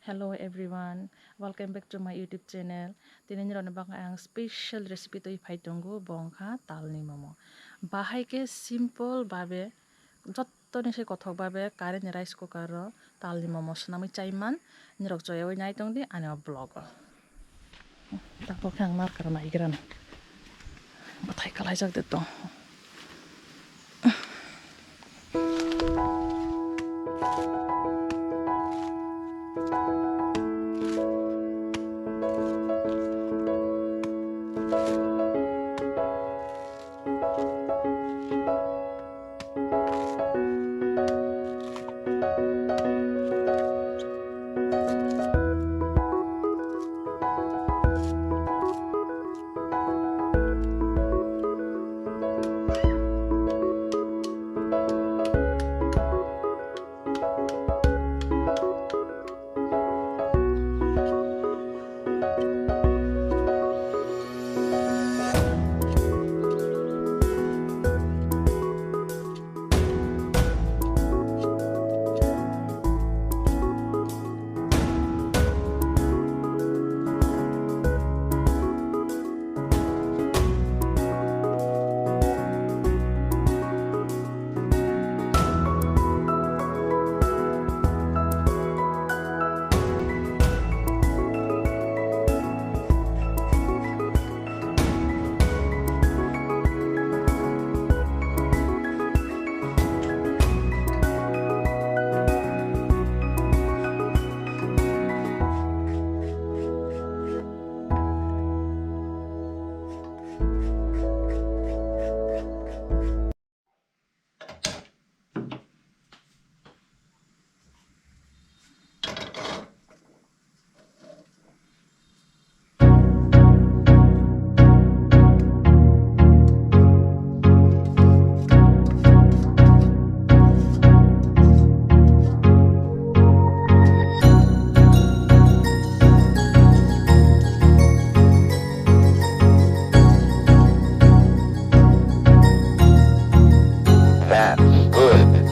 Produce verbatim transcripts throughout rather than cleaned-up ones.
Hello everyone, welcome back to my YouTube channel. Tini nirokni bagwi ang special recipe twi phai tongo, bo wngkha talni momo. Bahai khe simple babe, jottoni se kothok babe current ni rice cooker o talni momo swnamwi chaiman. Nirok choyawi nai tongdi ani o vlog o. Tako khe ang narkar naigrana. Bwthai kwlaijak de tong. That's good.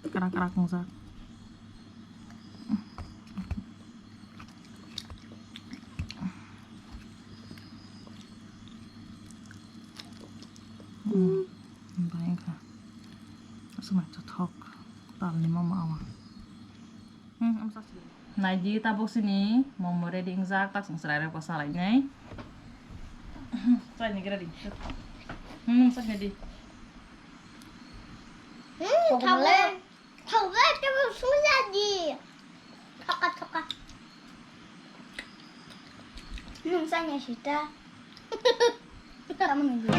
Krak krak wngjak. Bai wngkha. Aswk naithothok talni momo awa. Naidi tabuk sini momo ready wngjak, tak chwng chwrai rok bo salainai. Chai ni gra di. Hmm, chai ni di. Hmm, thago. Thago, thago, suja di. Thoka, thoka. Hmm, chai ni sita. Kamu nunggu.